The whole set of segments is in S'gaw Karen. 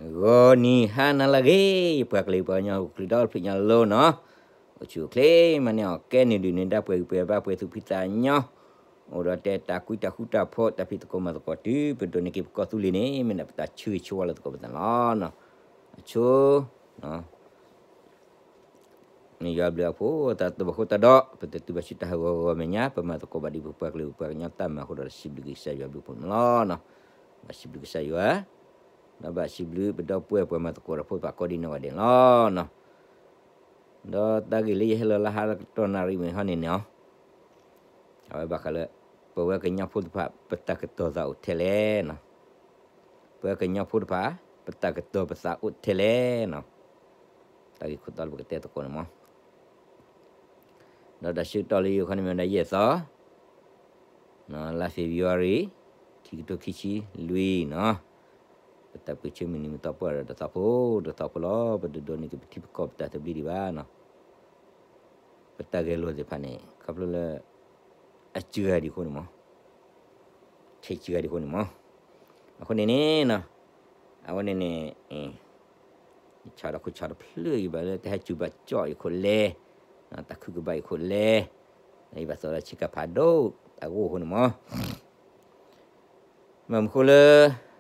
ဂီၤနံၤဟါနၤလၢအဂ့ၤ, ယပှၤကလုာ်ပှၤကညီအိၣ်ချ့ဒီတဖျၢၣ်ညါလိၤနီၤ, အိၣ်ဆူၣ်အိၣ်ချ့မၤန့ၢ်အီၣ်ကဲန့ၢ်ဒုၣ်န့ၢ်ဒါပှဲၤဂံၢ်ပှဲၤဘါပှဲၤသူၣ်ဖှံသးညီ, အိၣ်ဒီးတဲတၢ်ကွံတၢ်ဃူတၢ်ဖိး တၢ်ဖံးသကိးမၤသကိးတုၤပဒိးန့ၢ်က့ၤပကီၢ်သူလ့ၤန့ၣ် မ့ၢ်ဒၣ်ပတၢ်ဆၢဂ့ၤဆၢဝါလၢသကိးပသးလီၤနီၤ, အဆိ မ့ၢ်ယွၤဘျုးအဖိ တၢ်တဘၣ်ဃိတၢ်ဒီး ပတတုၤဘၣ်ဆူတၢ်ဟးဂီၤဂီၤမဲာ်ညါ ပမၤသကိးဘၣ်ဒ်ပပှၤကလုာ်ပပှၤကညီတၢ်မၤအဃိဒီး စံးဘျုးကစၢ်ယွၤဘျုးဖှိၣ်န့ၣ်လီၤနီၤ, ဘၣ်စံးဘျုးကစၢ်ယွၤ, ဒီးဘၣ်စံးဘျုးပဒီပုၢ်ဝဲၢ်ပှၤမၤသကိးဒီးဖိသၣ်ကိးဒံနီၢ်ဂၤဒဲးလီၤနီၤ, ဒီးတၢ်ဂ့ၢ်လၢယဟဲလီၤလၢဟါတကတီၢ်နၣ်ရံၣ်မုၢ်ဟါန့ၣ်န့ၣ်, အဝဲဘၣ်ဃးလၢ ပဝဲကညီဖိတဖၣ် ပတၢ်ကတီၤသးအိၣ်ထဲလဲၣ်နီၤ, ပဝဲကညီဖိတဖၣ် ပတၢ်ကတီၤပသးအိၣ်ထဲလဲၣ်နီၤ, တၢ်ဂ့ၢ်ခိၣ်တီလၢပကတဲသကိးန့ၣ်မး, ဒီးတၢ်ဆၢကတီၢ်လၢယိၤခီန့ၣ်မ့ၢ်ဝဲဒၣ်ယဲၢ်သီ လါ February ခံကထိခံဆံလွံၢ်နီၤ, ပတၢ်ပၢၢ်ဆၢမုၢ်နံၤမုၢ်သီပှၢ်ဒီးတသီဖိတသီဖိလီၤ, ပတဒိးန့ၢ်က့ၤပထံပကီၢ်ပတၢ်သဘျ့ဒံးဘၣ်နီၤ, ပတၢ်ဂဲၤလိာ်သ့ၣ်တဖၣ်န့ၣ် ခီဖျိလၢ အစှၤဒံးအဃိန့ၣ်မး, ထဲစှၤဒံးအဃိန့ၣ်မး, အဃိန့ၣ်န့ၣ်နီၤ, အဝဲန့ၣ်န့ၣ် ယဆၢဒီးခိၣ်ဆၢတဖျၢၣ်အံၤဘၣ်လၢတဟဲစူၤဘၣ်ကၠီၣ်ယခိၣ်လဲၤ, တၢ်ခုကဘၣ်ယခိၣ်လဲၤ, ယဘၣ်သိးဒီးဆ့ကၤဖးဒိၣ်အဂီၢ်အဃိန့ၣ်မး, မ့ၢ်မနုၤအဃိလၢ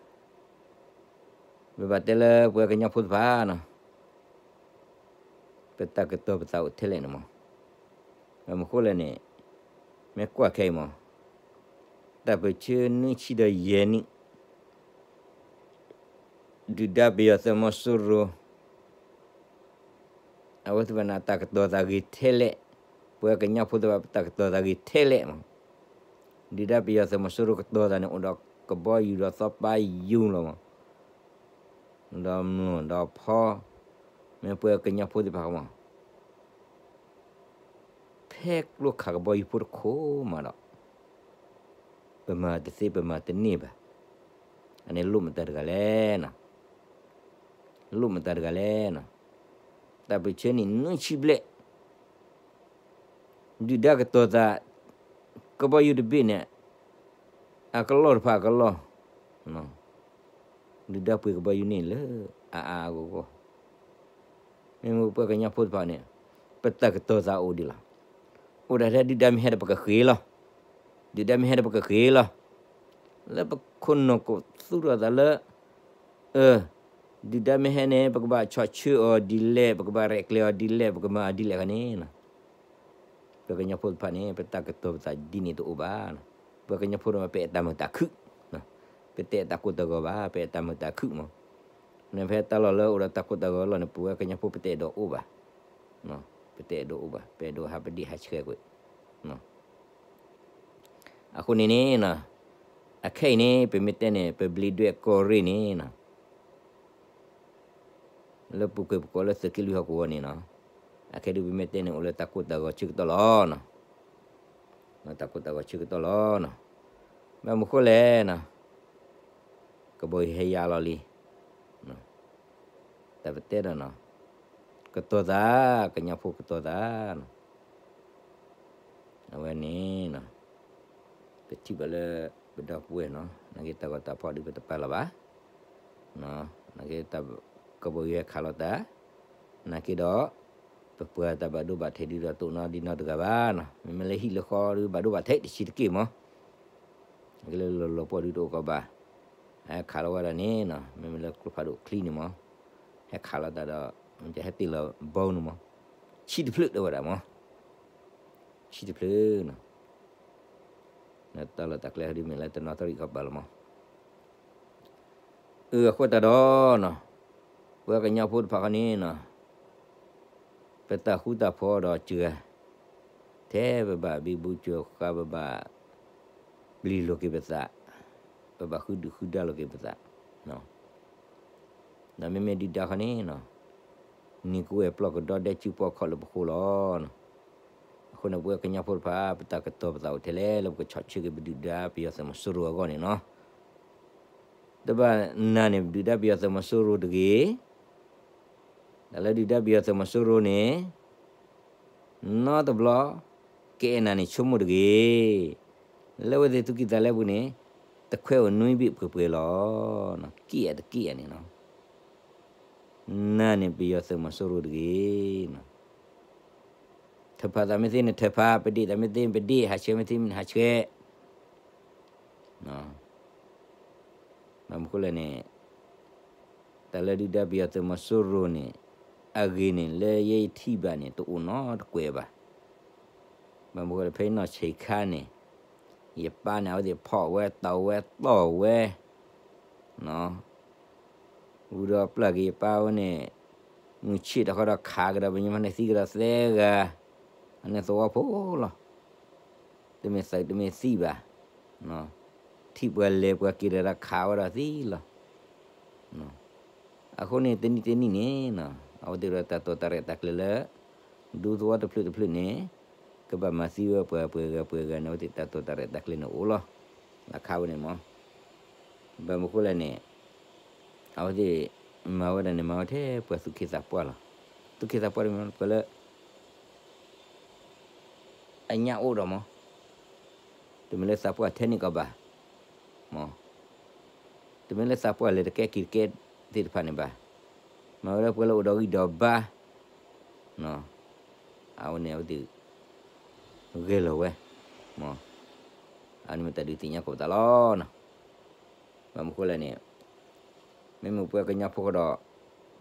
ပဘၣ်တဲလၢပဝဲကညီဖိတဖၣ်နီၤ ပတၢ်ကတီၤပသးအိၣ်ထဲလဲၣ်န့ၣ်မး, မ့ၢ်မနုၤအဃိလဲၣ်န့ၣ်, မ့ၢ်ကွၢ်ခဲအံၤမး, တၢ်ပၢၢ်ဆၢနွံဆံဒီးယဲၢ်နံၣ် ဒုၣ်ဒါပယီၤသုးမီၤစိရိၤ အဝဲသ့ၣ်တဖၣ်န့ၣ် အတၢ်ကတီၤသးဂ့ၤထဲလဲၣ်, ပဝဲကညီဖိသ့ၣ်တဖၣ် ပတၢ်ကတီၤသးဂ့ၤထဲလဲၣ်မး, ဒုၣ်ဒါပယီၤသုးမီၤစိရိၤကတီၤသးန့ၣ် အိၣ်ဒီးကဘီယူၤဒီးသီပၤယူၤလီၤမး, ဒီးမျိာ်ဒီးဖီ, မ့ၢ်ပဝဲကညီဖိသ့ၣ်တဖၣ်မး ဖဲကျိခးကဘီယူၤဖိတခိၣ်မးဒီး ပမၤတသ့ပမၤတန့ၢ်ဘၣ်. အန့ၣ်လိၣ်မတၤတဂၤလဲၣ်နီၤ, လိၣ်မတၤတဂၤလဲၣ်နီၤ, တၢ်ပၢၢ်ဆၢနံၣ်နွံဆံဘျဲၣ်, ဒုၣ်ဒါကတီၤသး ကဘီယူၤတဘ့ၣ်န့ၣ် အကလီၢ်တဖၣ်အကလီၢ်, ဒုၣ်ဒါပှ့ၤကဘီယူၤန့ၣ်လၢအအါအဂီၢ်ဂီၢ် မ့မ့ၢ်ပှၤကညီဖိတဖၣ်န့ၣ် ပတၢ်ကတီၤသးအိၣ်ဒံးလီၤ. အိၣ်ဒၣ်ထဲဒုၣ်ဒါမ့ၢ်ဟဲဒီးပကဃ့လီၤ. ဒုၣ်ဒါမ့ၢ်ဟဲဒီးပကဃ့လီၤ. လၢပခိၣ်နူာ်ကသူၣ်ထီၣ်သးလၢ အၢ ဒုၣ်ဒါမ့ၢ်ဟဲန့ၣ် ပကဘၣ်ဆီၣ်ဆၢအီၤဒ်လဲၣ်, ပကဘၣ်ရဲၣ်ကျဲၤအီၤဒ်လဲၣ်, ပကမၤအီၤဒ်လဲၣ်အခါန့ၣ် ပှၤကညီဖိတဖၣ်န့ၣ် ပတၢ်ကတီၤပသးဒ်န့ၣ်တအိၣ်ဘၣ်. ပှၤကညီဖိန့ၣ် ပအဲၣ်တၢ်မုာ်တၢ်ခုၣ်, ပတအဲၣ်တၢ်ကိၢ်တၢ်ဂီၤဘၣ်, ပအဲၣ်တၢ်မုာ်တၢ်ခုၣ်မး. နဖဲတၢ်လီၢ်လၢအိၣ်ဒီးတၢ်ကိၢ်တၢ်ဂီၤလီၢ်န့ၣ် ပဝဲကညီဖိပတအဲၣ်ဒိးအိၣ်ဘၣ်, ပတအဲၣ်ဒိးအိၣ်ဘၣ်, ပအဲၣ်ဒိးဟးပဒံးဟးဆှဲးကွံာ်. အဃိန့ၣ်န့ၣ်, အခဲအံၤန့ၣ် ပမ့ၢ်တဲန့ၣ် ပဘျံးဒွဲၣ်ကီၢ်ရ့ၣ်န့ၣ် လၢပူၤကွံာ်ပကိးလၢသုးက့လွံၢ်ဟီၣ်ကဝီၤန့ၣ်နီၤ, အခဲဒုးပမ့ၢ်တဲန့ၣ် အိၣ်လၢတၢ်ကိၢ်တၢ်ဂီၤဆၢကတီၢ်လီၤ. တၢ်ကိၢ်တၢ်ဂီၤဆၢကတီၢ်လီၤ. ဘၣ်မနုၤဃိလဲၣ်နီၤ, ကဘီယူၤဟဲယါလီၤလံ, တၢ်ပတဲဒီးနီၤ, ကတီၤသး, ကညီဖိကတီၤသးနီၤ. အဝဲန့ၣ်နီၤ, ပထံၣ်ဘၣ်လၢပဒီပုၢ်ဝဲၢ်နီၤ, နာ်က့တၢ်ဂီၤတၢ်ဖီၣ်ဒုးပတပာ်လီၤဘၣ်, နာ်က့တၢ်ကဘီယူၤဟဲခးလီၤတၢ်, နာ်က့ဒီး ပပှၤတၢ်ဘၣ်ဒိဘၣ်ထံးဒုးဒီးတအိၣ်နီတဒံနီတဂၤဘၣ်နီၤ, မ့မ့ၢ်လၢဟံၣ်လၢဃီဒုးဘၣ်ဒိဘၣ်ထံးတဆံးတက့ၢ်မး, နာ်က့လၢလီၤလီၤပှီၢ်ဒုးတအိၣ်ကီးဘၣ်, ဟဲခးလီၤဝဲဒၣ်န့ၣ်နီၤ, မ့မ့ၢ်လၢကျိဖးဒိၣ်ချံန့ၣ်မး, ဟဲခးလီၤတၢ်ဒီး ဟဲတ့ၢ်လီၤဘီန့ၣ်မး, ဆံတဖျၢၣ်တဲဝဲဒၣ်မး, ဆံတဖျၢၣ်နီၤ, တၢ်လီၢ်တၢ်ကျဲဒုးမ့ၢ်လၢတနီသရံၣ်ခီပၤလီၤမး. အဃိသတးဒီးနီၤ, ပှၤကညီဖိတဖၣ်ဃီန့ၣ်နီၤ, ပတၢ်ဃူတၢ်ဖိးဒီးစှၤ, ထဲပဘၣ်ဘံဘူစၢၤဃာ် ပဘၣ်ပျံၤလိာ်က့ၤပသး, ပဘၣ်ဃုဒုၣ်ဃုဒါလိာ်က့ၤပသး, ဒီးမ့မ့ၢ်ဒုၣ်ဒါခီန့ၣ်နီၤ, နံၤကဝဲၢ်ပျီကဒီဒဲစုပီၣ်ခီၣ်လၢပဃိလီၤ. အဃိန့ၣ် ပဝဲကညီဖိတဖၣ် ပတၢ်ကတီၤပသးအိၣ်ထဲလဲၣ် လၢပကဆီၣ်ဆၢက့ၤပဒုၣ်ဒါပယီၤသုးမီၤစိရိၤအဂီၢ်န့ၣ်နီၤ, တဘၣ်နာ်န့ၣ် ပဒုၣ်ဒါပယီၤသုးမီၤစိရိၤတဂ့ၤ, တၢ်လၢဒုၣ်ဒါပယီၤသုးမီၤစိရိၤန့ၣ် နီတဘျီ ကအဲၣ်နၤန့ၣ်ဆိကမိၣ်တဂ့ၤ, လၢဝဲသ့ၣ်သူၣ်ကံၢ်သးလဲပူၤန့ၣ် တခွဲးအိၣ်နွံဘ့ၣ်ပှဲၤပှဲၤလီၤ. က့ၣ်အတက့ၣ်အန့ၣ်နီၤ, နၤန့ၣ်ပယီၤသုးမီၤစိရိၤတဂ့ၤ. ထၢဖးသးမ့ၢ်သ့န့ၣ်ထၢဖး, ပဒ့ၣ်သးမ့ၢ်သ့န့ၣ်ပဒ့ၣ်, ဟးဆှဲမ့ၢ်သ့န့ၣ်ဟးဆှဲ. ဘၣ်မနုၤဃိလဲၣ်န့ၣ်, တၢ်လၢဒုၣ်ဒါပယီၤသုးမီၤစိရိၤန့ၣ်, အဂ့ၢ်န့ၣ်လၢယဲယထံၣ်ဘၣ်န့ၣ် တအိၣ်နီတကွဲးဘၣ်. ဘၣ်မနုၤဃိလဲၣ် ဖဲယနီၢ်ဆံးခါန့ၣ်, ယပၢ်န့ၣ် အဝဲသ့ၣ်ဖီၣ်ဝဲတီၢ်ဝဲတီၢ်ဝဲ ဝံၤဒီးပျၢ်က့ၤယပၢ်ဝဲန့ၣ်, မုၢ်ဆ့ၣ်တခီဒီးခးကဒီး ပညီမးန့ၣ်သံကဒီးသၢဂၤ, အန့ၣ်သဝီဖိလီၤ. တမ့ၢ်သုးတမ့ၢ်သံၣ်ဘၣ်, ထံၣ်ပှၤလဲၤပှၤက့ၤဒီးခးဝဲဒီးသံလီၤ. အဃိန့ၣ်တနံၣ်တနံၣ်န့ၣ်, အဝဲသ့ၣ်ဒီးတၢ်တိာ်တၢ်ရဲၣ်တၢ်ကျဲၤလၢ ဒူသဝီတဖျၢၣ်တဖျၢၣ်န့ၣ်, ကဘၣ်မၤသံဝဲပှၤပှဲၤဂၤပှဲၤဂၤန့ၣ် အဝဲသ့ၣ်တၢ်တိာ်တၢ်ရဲၣ်တၢ်ကျဲၤန့ၣ်အိၣ်လီၤ. အခါဝဲန့ၣ်မး ဘၣ်မနုၤဃိလဲၣ်န့ၣ်, အဝဲသ့ၣ်မၤဝဲဒၣ်န့ၣ် မၤဝဲထဲပှၤသူၣ်က့သးပှၢ်လီၤ. သူၣ်က့သးပှၢ်တမ့ၢ်ပှၤလၢ အညၣ်အိၣ်ဒီးမး, တမ့ၢ်လၢသးပှၢ်ထဲန့ၣ်ကီးဘၣ်, မး, တမ့ၢ်လၢသးပှၢ်လဲၤတကဲက့ၤတကဲသ့ၣ်တဖၣ်န့ၣ်ဘၣ်, မၤဝဲလၢပှၤလၢအိၣ်ဒီးဂံၢ်ဒီးဘါ, အဝဲန့ၣ်အဝဲသ့ၣ် ဂဲၤလီၤဝဲ, မး, အန့ၣ်မ့ၢ်တၢ်ဒုးသ့ၣ်ညါကိးပသးလီၤ. ဘၣ်မနုၤဃိလဲၣ်န့ၣ်, မ့မ့ၢ်ပှၤကညီဖိဃီဒီး,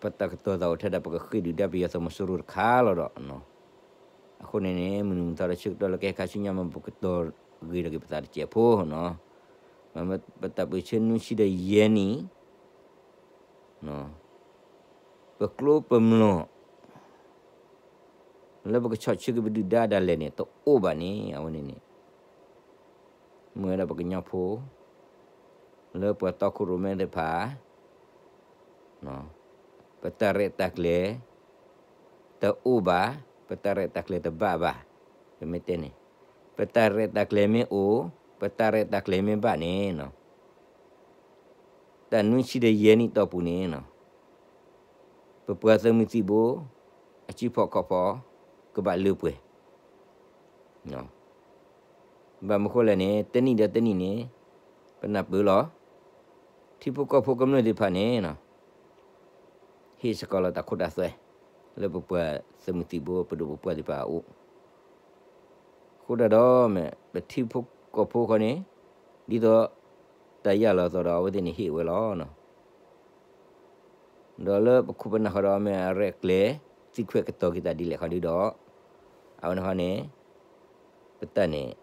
ပတၢ်ကတိၤသးအိၣ်ထဲဒၣ် ပကဃ့ၢ်ဒုၣ်ဒါပယီၤသုးမီၤစိရိၤတခါလီၤဒီး, အဃိန့ၣ်န့ၣ် မုၢ်နံၤမုၢ်သီဒီးဆၢကတီၢ်လၢကဟဲခါဆူညါမး ပကတိၤဂ့ၤဒီးက့ၤပသးတစဲးဖိနီၤ, ပတၢ်ပၢၢ်ဆၢနွံဆံဒီးယဲၢ်နံၣ် ပကျိပမျိာ် လၢပကဆီၣ်ဆၢက့ၤပဒုၣ်ဒါဒၣ်လဲာ်န့ၣ် တအိၣ်ဘၣ်န့ၣ် အဝဲန့ၣ်န့ၣ် မ့ၢ်ဝဲဒၣ်ပကညီဖိ လၢပှၤတီခိၣ်ရိၣ်မဲသ့ၣ်တဖၣ် ပတၢ်ရဲၣ်တၢ်ကျဲၤ တအိၣ်ဘၣ်, ပတၢ်ရဲၣ်တၢ်ကျဲၤတဘၣ်ဘၣ်, ပမ့ၢ်တဲန့ၣ် ပတၢ်ရဲၣ်တၢ်ကျဲၤမ့ၢ်အိၣ်, ပတၢ်ရဲၣ်တၢ်ကျဲၤမ့ၢ်ဘၣ်န့ၣ် တၢ်နွံဆံဒီးယဲၢ်နံၣ်တီၢ်ပူၤန့ၣ် ပပှၤသုးမုၢ်သံၣ်ဘိ အစုဖီၣ်ခီၣ်ဖီၣ် ကဘၣ်လၢပှဲၤ ဘၣ်မနုၤဃိလဲၣ်န့ၣ် တနံၣ်ဒီးတနံၣ်န့ၣ် ပနၢ်ပၢၢ်လီၤ ထံဖိကီၢ်ဖိကမျၢၢ်သ့ၣ်တဖၣ်န့ၣ် ဟ့ၣ်စ့ၢ်ကီးလီၤတၢ်ခိတၢ်သွဲ လၢပပှၤသုးမုၢ်သံၣ်ဘိ ပဒိၣ်ပပှၢ်သ့ၣ်တဖၣ်အအိၣ် အဃိဒၣ်ဒီး မ့ၢ်ပထံဖိကီၢ်ဖိဃီန့ၣ် ဒ်သိး တၢ်ယၢ်လီၤသီးဒီး အဝဲသ့ၣ်န့ၣ်ဟ့ၣ်ဝဲလီၤ ဒီးလၢပခိၣ်ပနၢ်ဃီဒီး မ့ၢ်အရဲၣ်ကျဲၤ သံခွဲးကတီၤက့ၤတၢ်ဒ်လဲၣ်ဃီဒုဒီး အဝဲန့ၣ်ဃီန့ၣ် ပတၢ်န့ၣ်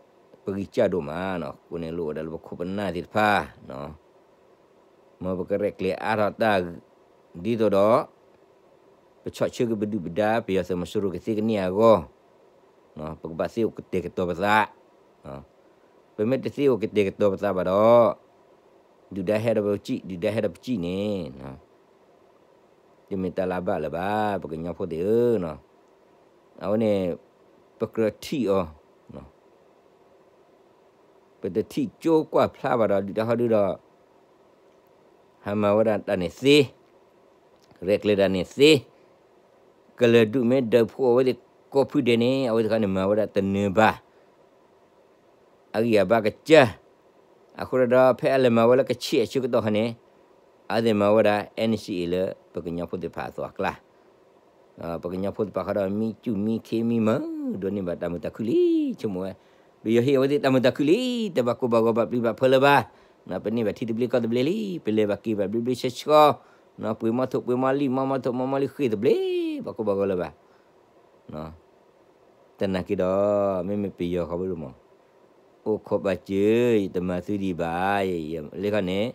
ပဂံၢ်စၢ်ဒိၣ်မး အဃိန့ၣ် လိၣ်ဝဲဒၣ်လၢပခိၣ်ပနၢ်သ့ၣ်တဖၣ် မ်ပကရဲၣ်ကျဲၤအါထီၣ်တၢ် ဒ်သိးဒီး ပဆီၣ်ဆၢက့ၤပဒုၣ်ပဒါ ပယီၤသုးမီၤစိရိၤကသ့ကန့ၢ်အဂီၢ် ပကဘၣ်သ့အိၣ်ကတဲာ်ကတီၤပသး ပမ့ၢ်တသ့အိၣ်ကတဲာ်ကတီၤပသးဘၣ်ဒီး ဒုၣ်ဒါဟဲဒီးပစံၣ် ဒုၣ်ဒါဟဲဒီးပစံၣ်န့ၣ် တမ့ၢ်တၢ်လၢအဘၣ်လၢၤဘၣ် ပကညီဖိသ့ၣ်ဧၢ, အဝဲန့ၣ် ပကြၢးထံၣ်အီၤ ပတထံၣ်ကၠိကွၢ်ဖျါဘၣ်ဒီး ဒုၣ်ဒါဟီဒုဒီး ဟးမၤဝဲဒၣ်တၢ်န့ၣ်သ့, ရဲၣ်ကျဲၤတၢ်န့ၣ်သ့, ကလုာ်ဒူၣ်မ့ၢ်ဒုးဖှိၣ်အဝဲသ့ၣ်ကိးဖုဒဲးန့ၣ် အဝဲသ့ၣ်ခီန့ၣ်မၤဝဲဒၣ်တနၢၤဘၣ် အဂံၢ်အဘါကစၢ်, အဃိဒီး ဖဲအလဲၤမၤဝဲလၢကဆ့ၣ်အဆၢကတီၢ်ခီန့ၣ် အဝဲသ့ၣ်မၤဝဲဒၣ် NCA လၢပကညီဖိသ့ၣ်တဖၣ်အသိးအကျါ ပကညီဖိသ့ၣ်တဖၣ်ဃီဒီး မံစူၣ်မံခ့မံမၤ ဒိးန့ၢ်ဘၣ်တၢ်မုာ်တၢ်ခုၣ်လံ ဆိကမိၣ်ဝဲ, ပယီၤဟ့ၣ်အဝဲသ့ၣ်တၢ်မုာ်တၢ်ခုၣ်လံ တဘၣ်ကိၢ်ဘၣ်ဂီၤဘၣ်ပျံၤဘၣ်ဖုးလၢၤဘၣ်, ပန့ၢ်ဘၣ်ထံသဘျ့ကီၢ်သဘျ့လံ ပလဲၤဘၣ်က့ၤဘၣ်ဘျ့ဘျ့ဆှီဆှီ, ပှ့ၤမီထိၣ်ပှ့ၤမီလံၣ် မီမီထိၣ်မီမီလံၣ်ဃ့ၢ်သဘျ့, ဘၣ်ကိၢ်ဘၣ်ဂီၤလၢၤဘၣ် တနာ်က့ၤဒီး မ့မ့ၢ်ပယီၤဃီဘၣ်ဒိၣ်မး, အိၣ်ခိးဘၣ်စၢၤ ယတမၤသုဒံးဘၣ်, လၢခီန့ၣ်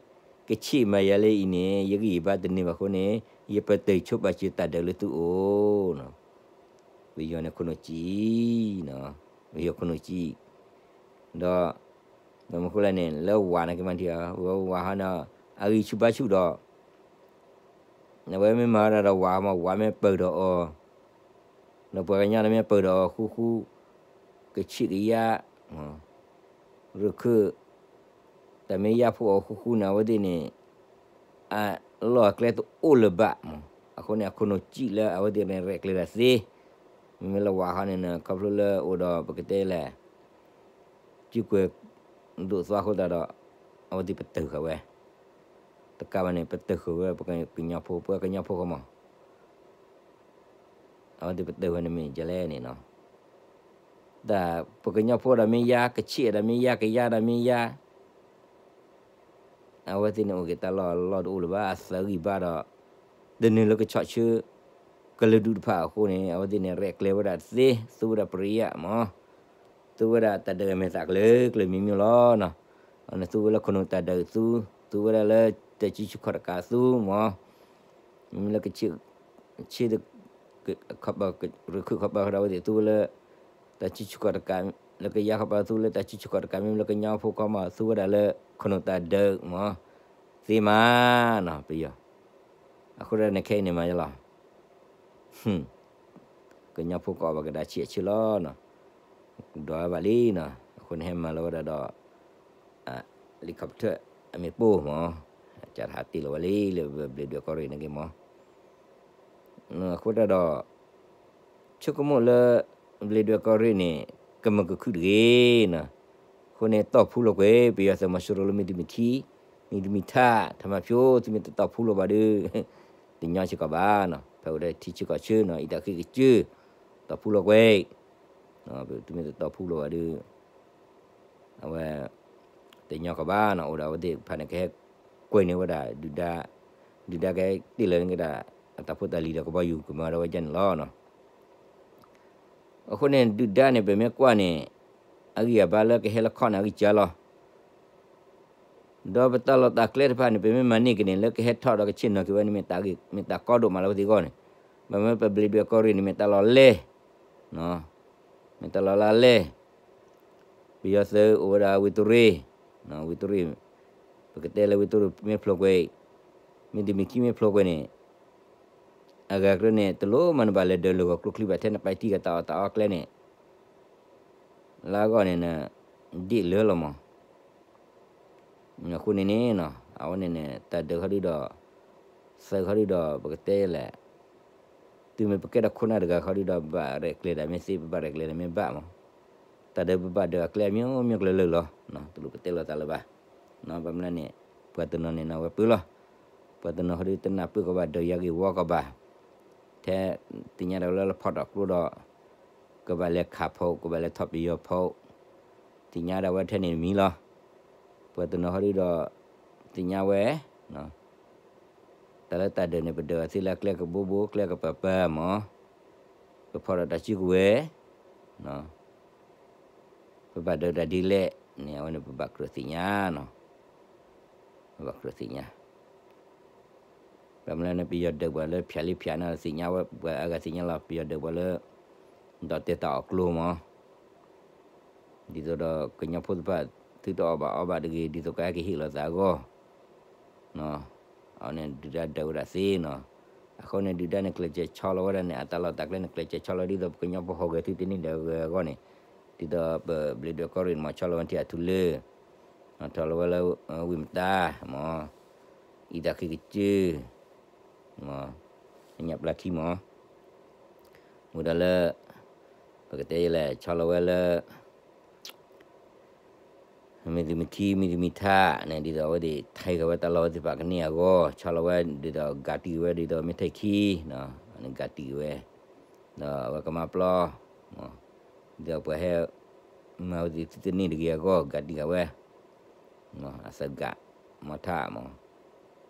ကဆ့ၣ်မၤယၤလၢအံၤန့ၣ် ယဂံၢ်ယဘါတန့ၢ်ဘၣ်အဃိန့ၣ် ယပတုာ်ဆိပာ်စၢၤတၢ်ဒုးလၢသုအိၣ်, ပယီၤန့ၣ်ခိၣ်နူာ်စံၣ်, ပယီၤခိၣ်နူာ်စံၣ်, ဒီး ဘၣ်မနုၤဃိလဲၣ်န့ၣ် လၢဝၤန့ၣ်ကမၤထံၣ်အီၤ ဝဲဝၤဟီန့ၣ် အဂံၢ်ဆူၣ်ဘါဆူၣ်ဒီး အဝဲမ့ၢ်မၤဝဲဒၣ်ဒီးဝၤမး ဝၤမ့ၢ်ပၢၢ်ဒီးအီၤ, ဒီးပှၤကညီန့ၣ်မ့ၢ်ပၢၢ်ဒီးအီၤဃူဃူ, ကဆံးကယါ, ရခၢၣ်, တၢ်မ့ၢ်ယါဖှိၣ်အီၤဃူဃူန့ၣ် အဝဲသ့ၣ်န့ၣ် အလီၢ်အကျဲတအိၣ်လၢၤဘၣ်မး, အဃိန့ၣ် အခိၣ်နူာ်စံၣ်လၢအဝဲသ့ၣ်န့ၣ် ရဲၣ်ကျဲၤတၢ်သ့, မ့မ့ၢ်လၢဝၤဟီန့ၣ် ခီဖျိလၢအိၣ်ဒီးပကတဲလဲၣ် စုကွဲၤဒိၣ်သွါအဃိသတးဒီး အဝဲသ့ၣ်ပတုာ်ဃာ်ဝဲ, တကးဘၣ်န့ၣ် ပတုာ်ဃာ်ဝဲပကညီဖိ ပှၤကညီဖိဃီမး, အဝဲသ့ၣ်ပတုာ်ဝဲန့ၣ်မ့ၢ်ဒ်လဲၣ်န့ၣ်နီၤ, တၢ်ပကညီဖိဒီးမ့ၢ်ယါ, ကဆ့ၣ်ဒီးမ့ၢ်ယါ, ကယါဒီးမ့ၢ်ယါ အဝဲသ့ၣ်န့ၣ်အိၣ်က့ၤတၢ်လီၢ်အလီၢ်တအိၣ်လၢၤဘၣ်, အသၢဂံၢ်ဘါဒီး တနုာ်လၢကဆီၣ်ဆၢ ကလုာ်ဒူၣ်တဖၣ်အဃိန့ၣ် အဝဲသ့ၣ်န့ၣ် ရဲၣ်ကျဲၤဝဲဒၣ်သ့, သူဝဲဒၣ်ပရံယၣ်မး, သူဝဲဒၣ်တၢ်ဒုးမဲာ်သၣ်ကျၢၤကျၢၤမံၤမံၤလီၤနီၤ, အန့ၣ်သူဝဲလၢခိၣ်နူာ်တၢ်ဒုးသူ, သူဝဲဒၣ်လၢတၢ်စုဆူၣ်ခီၣ်တကးသူမး, မ့မ့ၢ်လၢကဆ့ၣ် ခီပၤ, ရူးခုၣ်ခီပၤဃီဒီးအဝဲသ့ၣ်သူဝဲလၢ တၢ်စုဆူၣ်ခီၣ်တကး, လၢကယါခီပၤသူလၢတၢ်စုဆူၣ်ခီၣ်တကး, မ့မ့ၢ်လၢကညီဖိခီမး သူဝဲဒၣ်လၢခိၣ်နူာ်တၢ်ဒုးမး, သ့မးနီၤ ပယီၤ, အဃိဒီးနခဲအံၤန့ၣ်မးလီၤ ကညီဖိကအီၣ်ဘၣ်ကဒါဆံးအဆၢလီၤနီၤ, ဒွးဝဲဘၣ်လံနီၤ, အဃိန့ၣ်ဟဲမၤလီၤဝဲဒၣ်ဒီး လံာ်ခီးပထၢၣ်အမ့ၢ်ပိၢ်မး, ကဟးတ့ၢ်လီၤဝဲလံလၢဘျ့းဒွဲၣ်ကီၢ်ရ့ၣ်န့ၣ်က့ၤမး, အဃိတၢ်ဒီး ဆိကမိၣ်လၢ ဘျ့းဒွဲၣ်ကီၢ်ရ့ၣ်န့ၣ် ကမၢကခုၣ်တဂ့ၤနီၤ, အဃိန့ၣ် တီၢ်ဖှူလီၤကွံာ် ပယီၤသုးမီၤစိရိၤလၢမ့ၢ်တမံၤထံ, မ့ၢ်တမံၤထး ထးမၤဖၠိ သုမ့ၢ်တတီၢ်ဖှူလီၤဘၣ်ဒီး တညီစ့ၢ်ကီးဘၣ်နီၤ, ဖဲအိၣ်ဒီးထံဆၢကီၢ်ဆၢနီၤ အံသးဃ့ကစၢၢ် တီၢ်ဖှူလီၤကွံာ်, သုမ့ၢ်တတီၢ်ဖှူလီၤဘၣ်ဒီး အဝဲ တညီကီးဘၣ်နီၤ, အိၣ်ဒီးအဝဲသ့ၣ်တဖၣ်န့ၣ် ကဟဲကွဲးန့ၢ်ဝဲဒၣ် ဒုၣ်ဒါ, ဒုၣ်ဒါကဟဲတ့ၢ်လီၤန့ၢ်က့ၤဒၣ် အတၢ်ဖိတၢ်လံၤဒီးကဘီယူၤကမၤဒီးဝဲဒ်န့ၣ်လီၤနီၤ, အဃိန့ၣ် ဒုၣ်ဒါန့ၣ် ပမ့ၢ်ကွၢ်န့ၣ် အဂံၢ်အဘါလၢကဟဲလၢခီၣ်န့ၣ် အဂံၢ်စၢ်လီၤ ဒီးပတၢ်လီၢ်တၢ်ကျဲတဖၣ်န့ၣ် ပမ့ၢ်မၤန့ၢ်က့ၤန့ၣ် လၢကဟဲထီၣ်ဒီးကဆ့ၣ်နီၤက့ၤဝဲန့ၣ် မ့ၢ်တၢ်ကီဒိၣ်မးလၢပသ့ၣ်အဂီၢ်န့ၣ်, ဘၣ်မနုၤပဘျ့းဒွဲၣ်ကီၢ်ရ့ၣ်န့ၣ် မ့ၢ်တၢ်လီၢ်လဲၢ်, မ့ၢ်တၢ်လီၢ်လၢလဲၢ်, ပယီၤသုးအိၣ်ဝဲဒၣ်ဝ့ၢ်တရ့, ဝ့ၢ်တရ့, ပကတဲလၢဝ့ၢ်တရ့မ့ၢ်ဖျိးကွံာ်, မ့ၢ်တမံၤခံမ့ၢ်ဖျိးကွံာ်န့ၣ် အဂၤကြၢးန့ၣ် တလိၣ်မၤနဘၣ်လဲၤဒၢးလိာ်ဂီၤကျိချံဘၣ် ထဲနပာ်တံၢ်က့ၤတၢ်အီၣ်တၢ်အီကျဲန့ၣ် လၢအဂီၢ်န့ၣ် ဒ့ၣ်လၢလီၤမး, အဃိန့ၣ်န့ၣ် အဝဲန့ၣ်န့ၣ် တၢ်ဒုးခီဒုဒီး သုးခီဒုဒီး ပကတဲလဲၣ် တုၤမ့ၢ်ပကဲထီၣ်ခိၣ်နၢ်တဂၤခီဒုဒီး ဘၣ်ရဲၣ်ကျဲၤတၢ်မ့ၢ်သ့ ပဘၣ်ရဲၣ်ကျဲၤတၢ်မ့ၢ်ဘၣ်မး, တၢ်ဒုးပဘၣ်ဒုးအကျဲအမျိုးမျိုးကလုာ်လၢလီၤ, တလိၣ်ပတဲလိာ်သးလၢၤဘၣ်, ဘၣ်မနုၤန့ၣ် ပှၤတနီၤန့ၣ် နဝဲပၢလီၤ, ပှၤတနီၤခီဒုတနၢ်ပၢၢ်ကဘၣ်ဒုးယၤဂ့ၢ်ဝီကဘၣ်, ထဲသ့ၣ်ညါဒၣ်ဝဲလၢလၢဖီၣ်ထီၣ်ကျိဒီး ကဘၣ်လဲၤခးဖိး ကဘၣ်လဲၤထီၣ်ပယီၤဖိး, သ့ၣ်ညါဒၣ်ဝဲထဲန့ၣ်တမံၤလီၤ, ပှၤတနီၤခီဒုဒီး သ့ၣ်ညါဝဲ တၢ်လၢတၢ်ဒုးန့ၣ် ပဒုးအီၤသ့လၢကျဲကဘိဘိ ကျဲကပၤပၤမး, ပဖီၣ်ဒီးတၢ်စုကဝဲၤ, ပဘၣ်ဒုးတၢ်ဒ်လဲၣ်န့ၣ် အဝဲန့ၣ် ပဘၣ်ကြၢးသ့ၣ်ညါနီၤ, ပဘၣ်ကြၢးသ့ၣ်ညါ, ဘၣ်မနုၤန့ၣ် ပယီၤဒုးပှၤလၢဖၠးလံဖၠးန့ၣ် သ့ၣ်ညါဝဲ ပှၤအါဂၤသ့ၣ်ညါလီၤ ပယီၤဒုးပှၤလၢ ဒီးတဲတၢ်အီၣ်ကျိမး ဒ်သိးဒီးကညီဖိသ့ၣ်တဖၣ် သုတအီၣ်ဘၣ်အီဘၣ်တဂ့ၤ ဒ်သိးကဟဲက့ၤဟ့ၣ်လီၤသးအဂီၢ်, အန့ၣ်ဒုၣ်ဒါဒုးဝဲဒၣ်သ့နီၤ, အဃိန့ၣ်ဒုၣ်ဒါန့ၣ် ကျဲးစၢးဆီလီၤဝဲဒၣ်န့ၣ် အတၢ်လီၢ်တၢ်ကျဲန့ၣ် ကျဲးစၢးဆီလီၤဒ်သိးပကညီဖိဟီၣ်ဂဲၤသုတန့ၢ်ဒီးဂဲၤအဂီၢ်န့ၣ်, ဒ်သိးပဘျ့းဒွဲၣ်ကီၢ်ရ့ၣ်န့ၣ်မး ဆီလီၤဝဲထံအထူလၢ ထီၣ်လီၤဝဲလၢ ဝံၣ်မတါ မး အံသၣ်ဃ့ကစၢၢ် မး ညၣ်ပျၢ်ထံမး မူဒါလၢ ပကတဲယဲလဲၣ် ဆီလီၤဝဲလၢ မ့ၢ်သုးမုၢ်ထံ မ့ၢ်သုးမုၢ်ထးန့ၣ် ဒ်သိးအဝဲသ့ၣ် ထဲက့ၤဝဲတၢ်လီၢ်ဝဲသ့ၣ်တဖၣ်ကန့ၢ်အဂီၢ် ဆီလီၤဝဲ ဒ်သိးဂာ်တံၢ်က့ၤဝဲ ဒ်သိးမ့ၢ်ထဲခံ ဂာ်တံၢ်က့ၤဝဲ ဒီးအဝဲကမါပျီ ဒ်သိးပှၤဟဲ မၤဝဲသ့ၣ်သုတန့ၢ်တဂ့ၤအဂီၢ် ဂာ်တံၢ်ဃာ်ဝဲ အသးဂာ် မီထးမး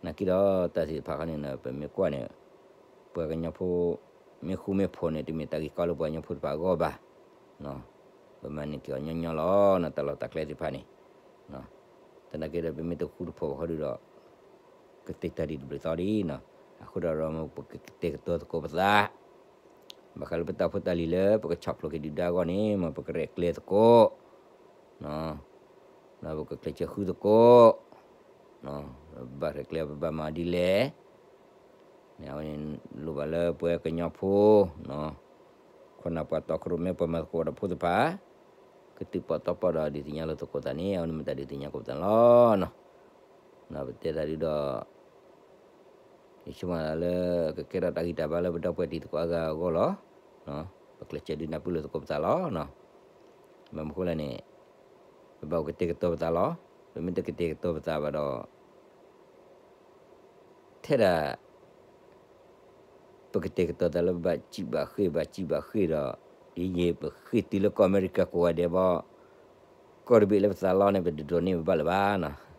နာ်က့ဒီးတၢ်သ့ၣ်တဖၣ်ခီန့ၣ် ပမ့ၢ်ကွၢ်န့ၣ် ပှၤကညီဖိ မ့ၢ်ဃူမ့ၢ်ဖိးန့ၣ် တမ့ၢ်တၢ်ဂ့ၢ်ကီလၢပှၤကညီဖိတဖၣ်အဂီၢ်ဘၣ် ပမၤန့ၢ်က့ၤအီၤညီညီလီၤ တၢ်လီၢ်တၢ်ကျဲသ့ၣ်တဖၣ်န့ၣ် သနာ်က့ဒီး ပမ့ၢ်တဃူတဖိးဘၣ်ဃီဒီး ကတဲာ်တၢ်ဒ်တဘျီသီဒ်နီၤ အဃိဒီး ပကကတဲာ်ကတီၤသကိးပသး ဘၣ်ဃးလၢပတၢ်ဖိတၢ်လံၤလၢ ပကဆီၣ်ဖျိးက့ၤဒုၣ်ဒါအဂီၢ်န့ၣ် မ်ပကရဲၣ်ကျဲၤသကိး ဒီးပကကျဲးစၢးဃုသကိး ဘၣ်ရဲၣ်ကျဲၤ ပဘၣ်မၤဒ်လဲၣ် န့ၣ် အဝဲန့ၣ် လိၣ်ဘၣ်လၢပှၤကညီဖိ ခိၣ်နၢ်ပှၤတီခိၣ်ရိၣ်မဲ ပှၤမၤသကိးဒီးဖိသ့ၣ်တဖၣ် ကသုးပီၣ်တီပီၣ်ဒီးဒုးသ့ၣ်ညါလိာ်သကိးသးန့ၣ် အဝဲန့ၣ်မ့ၢ်တၢ်ဒုးသ့ၣ်ညါကိးပသးလီၤနီၤ ပတဲတၢ်ဒ်ဒီး ယဆိကမိၣ်လၢ ကကဲထီၣ်တၢ်ဂံၢ်တၢ်ဘါလၢပဒီပုၢ်ဝဲၢ်တံၤသကိးအါဂၤအဂီၢ်လီၤ. ပကျဲးစၢးဒုးနၢ်ပၢၢ်လိာ်သကိးပသးလီၤ. ဘၣ်မနုၤဃိလဲၣ်န့ၣ် ပဘၣ်အိၣ်ကတဲာ်ကတီၤပသးလီၤ. ပမ့ၢ်တကတဲာ်ကတီၤပသးဘၣ်ဒီး ထဲဒၣ် ပကတဲာ်ကတီၤသးလၢပဘၣ်စံးဘၣ်ဃ့ၢ် ဘၣ်စံးဘၣ်ဃ့ၢ်ဒီး ယယံာ်ပဃ့ၢ်တုၤလၢကီၢ်အမဲရကၤကိးဂၤဒဲးဘၣ်, ကီၢ်တဘ့ၣ်လၢပသးလီန့ၣ် ပတဒိးန့ၢ်ပဘၣ်လၢၤဘၣ်နီၤ.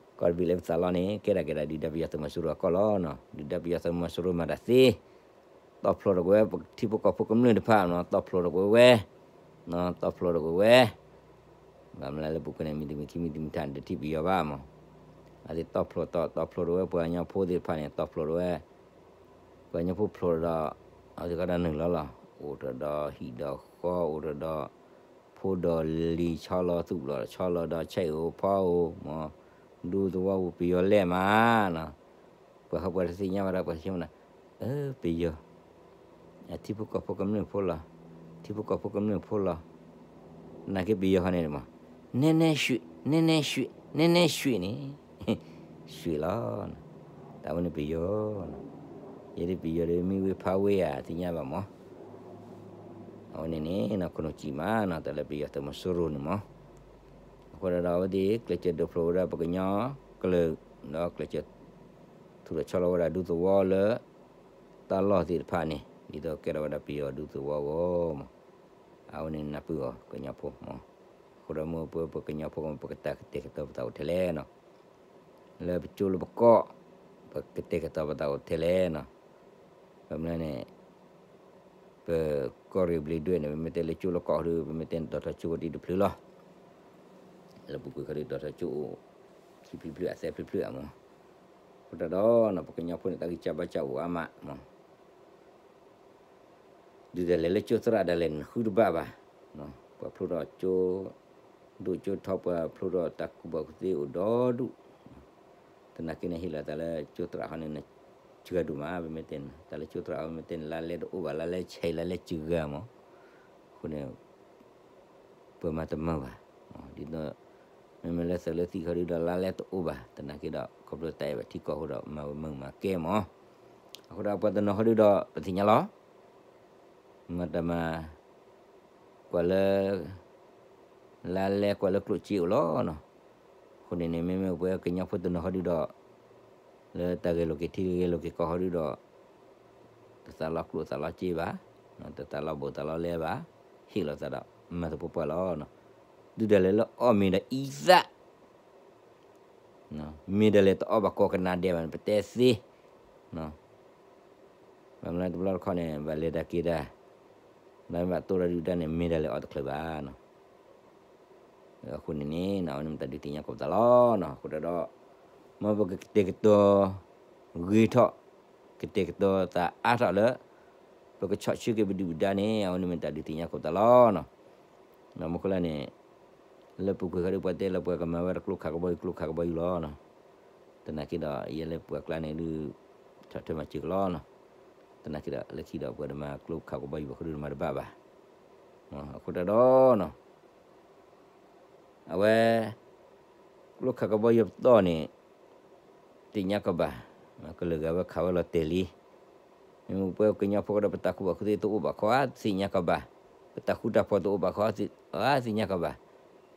ကီၢ်တဘ့ၣ်လၢပသးလီန့ၣ် ကဲဒၣ်ကဲဒၣ်ဒုၣ်ဒါပယီၤသုးမီၤစိရိၤအကီၢ်လီၤနီၤ. ဒုၣ်ဒါပယီၤသုးမီၤစိရိၤမၤတၢ်သ့, တီၢ်ဖျိးဒီးကွံာ်ဝဲ ပထံဖိကီၢ်ဖိကမျၢၢ်တဖၣ်နီၤ, တီၢ်ဖျိးဒီးကွံာ်ဝဲ, တီၢ်ဖျိးဒီးကွံာ်ဝဲ ဘၣ်မနုၤလၢပူၤကွံာ်န့ၣ် မ့တမ့ၢ်ခံမံၤတမံၤတၢ်န့ၣ် တထံၣ်ပယီၤဘၣ်မး. အသ့ၣ်တီၢ်ဖျိးတီၢ် တီၢ်ဖျိးဒီးဝဲပှၤကညီဖိသ့ၣ်တဖၣ်န့ၣ် တီၢ်ဖျိးဒီးဝဲ, ပှၤကညီဖိဖျိးဒီး, အဝဲသ့ၣ်ကီးဒီးနုာ်လီၤလီၤ, အိၣ်ထီၣ်ဒီးဟံၣ်ဒီးဃီ အိၣ်ထီၣ်ဒီး ဖိဒီးလံၤ ဆီလီၤသူၣ်လီၤ ဆီလီၤဒီးဆဲးအိၣ်ဖီအိၣ်မး, ဒူသဝီပူၤပယီၤလဲၢ်မးနီၤ. ပှၤဟီၣ်ပှၤတသ့ၣ်ညါဘၣ်ဒီး ပှၤသ့ၣ်ညါမးဒီး, အၢ ပယီၤ အထံဖိကီၢ်ဖိကမျၢၢ်ဖိလီၤ, ထံဖိကီၢ်ဖိကမျၢၢ်ဖိလီၤ, နာ်က့ပယီၤဃီန့ၣ်မး, နဲနဲရွှေ့, နဲနဲရွှေ့, နဲနဲရွှေ့န့ၣ်, ရွှေ့လီၤ, တၢ်ဝဲန့ၣ်ပယီၤ, ယဲဒၣ်ပယီၤဒီးမံဝ့ၤဖးဝ့ၤဧါ သ့ၣ်ညါဘၣ်မး. အဝဲန့ၣ်န့ၣ် ခိၣ်နူာ်စံးမးနီၤ တၢ်လၢပယီၤသုးမီၤစိရိၤန့ၣ်မး. အဃိဒီးအဝဲသ့ၣ် ကျဲးစၢးဒုးဖျိးဝဲဒၣ်ပကညီကလုာ်, ဒီးကျဲးစၢး ထူးထီၣ်ဆီလီၤဝဲဒၣ်ဒူသဝီလၢ တၢ်လီၢ်သ့ၣ်တဖၣ်န့ၣ် ဒ်သိးကဲထီၣ်ဝဲဒၣ်ပယီၤဒူသဝီအဂီၢ်မး. အဝဲန့ၣ်နၢ်ပၢၢ်အီၤကညီဖိမး. အဃိဒီးမ့ၢ်ပဝဲပကညီဖိ ပကတၢ်ကတဲာ်ကတီၤပသးအိၣ်ထဲလဲၣ်နီၤ, လၢပကၠိလၢပကီၢ် ပကတဲာ်ကတီၤပသးအိၣ်ထဲလဲၣ်နီၤ. ဘၣ်မနုၤန့ၣ် ပကီၢ်ရ့ၣ်ဘျ့းဒွဲၣ်န့ၣ် ပမ့ၢ်တဲလၢကၠိလၢကီၢ်ဒုး ပမ့ၢ်တဲန့ၣ် ဒိးထီၣ်ကၠိဝဲဒ်တဖျၢၣ်လီၤ. လၢပူၤကွံာ်ခီဒုး ဒိးထီၣ်ကၠိအိၣ် ခံဖျၢၣ်ဖျၢၣ်အသဲဖျၢၣ်ဖျၢၣ်အမး. အဃိတၢ်ဒီး ပကညီဖိန့ၣ် တၢ်ဂံၢ်စၢ်ဘါစၢ်အိၣ်အါမးမး. ဒုးဒၣ်လဲာ်လၢကၠိသရၣ်ဒၣ်လဲာ်န့ၣ် ဃုတဘၣ်ဘၣ်. ပှၤဖျိထီၣ်ကၠိ ဒိၣ်ကၠိထီ ပှၤဖျိထီၣ်တၢ်ကူၣ်ဘၣ်ကူၣ်သ့အိၣ်ဒီဒူၣ်. သနာ်က့န့ၣ် ဟ့ၣ်လီၤသးလၢကၠိသရၣ်ဟီန့ၣ် စှၤဒိၣ်မး ပမ့ၢ်တဲန့ၣ် တၢ်လၢကၠိသရၣ်ဟီမ့ၢ်တဲန့ၣ် လါလဲတအိၣ်ဘၣ် လါလဲဆဲး လါလဲစှၤမး. အဃိန့ၣ် ပမၤတမၢဘၣ်. ဒ်သိး မ့မ့ၢ်လၢသုးလၢသံၣ်ခီဒုးဒီး လါလဲတအိၣ်ဘၣ်. သနာ်က့ဒီး ခီဖျိတၢ်အဲၣ်ဘၣ်ထံကီၢ်အဃိဒီး မၤဝဲမုာ်မၤကဲမး. အဃိဒီးပှၤတနီၤခီဒုးဒီး ပသ့ၣ်ညါလီၤ. မၤတၢ်မၤ ကွၢ်လၢ လါလဲကွၢ်လၢကျိၣ်စ့အိၣ်လီၤနီၤ. အဃိန့ၣ်န့ၣ် မ့မ့ၢ်ပဝဲကညီဖိတနီၤခီဒုးဒီး လၢတၢ်ဂဲၤလိာ်က့ၤထံဂဲၤလိာ်က့ၤကီၢ်ခီဒုးဒီး တသးလီၤကျိၣ်သးလီၤစ့ဘၣ်, တသးလီၤဘိးသးလီၤလဲဘၣ်, ဟ့ၣ်လီၤသးဒီး မၤသပှၢ်ပှၢ်လီၤ. ဒုးဒၣ်လဲာ်လၢအီၣ်မ့ၤဒီးအံသၣ် မ့ၢ်ဒၣ်လဲာ်တအီၣ်ဘၣ်ကိးကနၣ်ဒဲးဘၣ်န့ၣ် ပတဲသ့. ဘၣ်မနုၤတဘျီတခီန့ၣ် ဘၣ်လဲၤတၢ်က့ၤတၢ်, လၢဘၣ်တိၢ်ဒီးဒုၣ်ဒါန့ၣ် မ့ၢ်ဒၣ်လဲာ်အီၣ်တချုးဘၣ်နီၤ. အဃိန့ၣ်န့ၣ် အဝဲန့ၣ်မ့ၢ်တၢ်ဒုးသ့ၣ်ညါကိးပသးလီၤနီၤ. အဃိဒီး မ်ပကကတဲာ်ကတီၤ ဂ့ၤထီၣ်, ကတဲာ်ကတီၤသးအါထီၣ်လၢ ပကဆီၣ်ဆၢက့ၤပဒုၣ်ပဒါန့ၣ် အဝဲန့ၣ်မ့ၢ်တၢ်ဒုးသ့ၣ်ညါကိးပသးလီၤနီၤ. မ့ၢ်ခိၣ်လၢန့ၣ် လၢပူၤကွံာ်ခီဒုး ပှၤတဲလၢပှၤကမၤဝဲဒၣ်ကျိခးကဘီယူၤ ကျိခးကဘီယူၤလီၤနီၤ. သနာ်က့ဒီး ယဲလၢပှၤကျါန့ၣ်ဒုး ဆီၣ်ထွဲမၤစၢၤကလီနီၤ. သနာ်က့ဒီး လၢခံဒီးပှၤတမၤကျိခးကဘီယူၤဘၣ်ခီဒုး တမၤတဘၣ်ဘၣ်. အဃိတၢ်ဒီးနီၤ အဝဲ ကျိခးကဘီယူၤပတီၢ်န့ၣ် သ့ၣ်ညါကဘၣ်, ကလုာ်ဂၤဝဲခးဝဲလီၤတဲာ်လံ. မ့ၢ်ပဝဲကညီဖိဒီး ပတၢ်ကူၣ်ဘၣ်ကူၣ်သ့တအိၣ်ဘၣ်ခီဧါ တသ့ၣ်ညါကဘၣ်, ပတၢ်ဃူတၢ်ဖိးတအိၣ်ဘၣ်ခီဧါ တသ့ၣ်ညါကဘၣ်,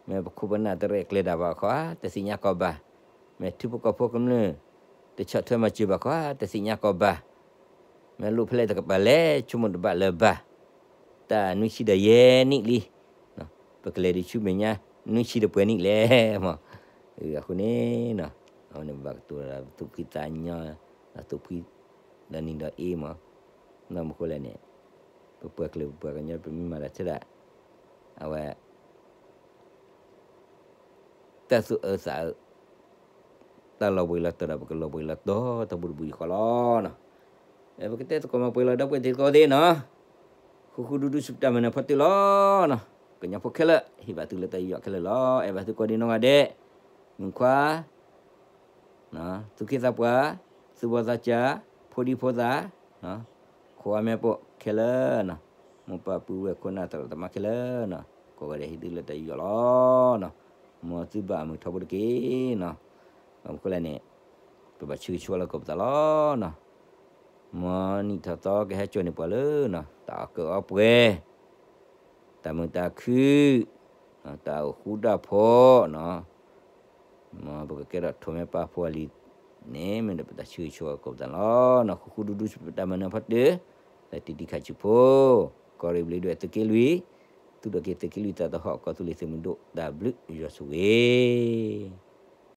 မ့ၢ်ပခိၣ်ပနၢ်တရဲၣ်ကျဲၤတၢ်ဘၣ်ခီဧါ တသ့ၣ်ညါကဘၣ်, မ့ၢ်ထံဖိကီၢ်ဖိကမျၢၢ် တဆီၣ်ထွဲမၤစၢၤဘၣ်ခီဧါ တသ့ၣ်ညါကဘၣ်, မ့ၢ်လိၣ်ဖဲလဲၣ်တကပၤလဲၣ် ဆိကမိၣ်တဘၣ်လၢၤဘၣ်. တၢ်နွံဆံဒီးယဲၢ်နံၣ်လံ, ပကလဲၤဒံးဆူမဲာ်ညါ နွံဆံဒီးပှဲၤနံၣ်လဲၣ်မး. အဃိန့ၣ်နီၤ အဝဲန့ၣ်ဘၣ်ကတိၤဒီးသူၣ်ဖှံသးညီ, ဒီးသူၣ်ဖှံဒီးနံၤဒီးအ့မး. နီၢ်မူခိၣ်လဲၣ်န့ၣ် ပပှၤကလုာ်ပပှၤကညီ ပမ့ၢ်မၤတၢ်ထဲဒၣ် အဝဲ တၢ်သူၣ်အၢသးအၢ တၢ်လီၤဘှံးလီၤတီၤဒီး ပကလီၤဘှံးလီၤတီၤ တၢ်ဘူၣ်တဘူၣ်ယံၤဃီလီၤနီၤ. ပကတဲသကိးမၤပှဲၤလီၤဒီပုၢ်ဝဲၢ်သ့ၣ်တကိးသ့ၣ်နီၤ. ဃူဃူဒူဒူ စူၢ်တၢ်မၤနၢၤဖီတ့ၢ်လီၤနီၤ. ကညီဖိခဲလၢာ် ဟ့ၣ်ဘၣ်သုလၢတၢ်ယူးယီၣ်ခဲလၢာ်လီၤ. အဲၣ်ဘၣ်သုကိးဒံနီၢ်ဂၤဒဲး, မုၣ်ခွါ သူၣ်က့သးပှၢ်, သူၣ်ဘီၣ်သးစၢ်, ဖိဒံဖိသၣ်, ခိၣ်အမဲပိာ်ခဲလၢာ်နီၤ, မိၢ်ပၢ်ပုၢ်ဝဲၢ်ခိၣ်နၢ်သရၣ်သမါခဲလၢာ်နီၤ, ကိးဂၤဒဲးဟ့ၣ်သုလၢတၢ်ယူးယီၣ်လီၤနီၤ. မ်သုဘၣ်အမုာ်ထီဘိတက့ၢ်နီၤ. ဘၣ်မနုၤဃိလဲၣ်န့ၣ် ပဘၣ်ဆၢဂ့ၤဆၢဝါလၢကိးပသးလီၤနီၤ. မ်နံၣ်ထီၣ်သီကဟဲစိာ်န့ၢ်ပှၤလၢနီၤ တၢ်အီၣ်ကၢအီပှဲၤ တၢ်မုာ်တၢ်ခုၣ်, တၢ်အိၣ်ဃူတၢ်ဖိးနီၤ, မ်ပကကဲထီၣ်ထိးမဲပာ်ဖှိၣ်အလံာ် န့ၣ်မ့ၢ်ဒီးပတၢ်ဆၢဂ့ၤဆၢဝါကိးပသးလီၤ. နီၢ်ဃူဃူဒူဒူပတၢ်မၤနၢၤဖီတၢၢ်, လၢတံၤတံၤခးဆူဖိ, ကီၢ်ရ့ၣ်ဘျ့းဒိၣ်သုးက့လွံၢ်, သူၣ်ထီၣ်က့ၤသုးက့လွံၢ်သးသဟီၣ် ကီၢ်သူလ့ၤသုးမုၢ်ဒိၣ် တၢ်ဘျုးယွၤဆိၣ်ဂ့ၤ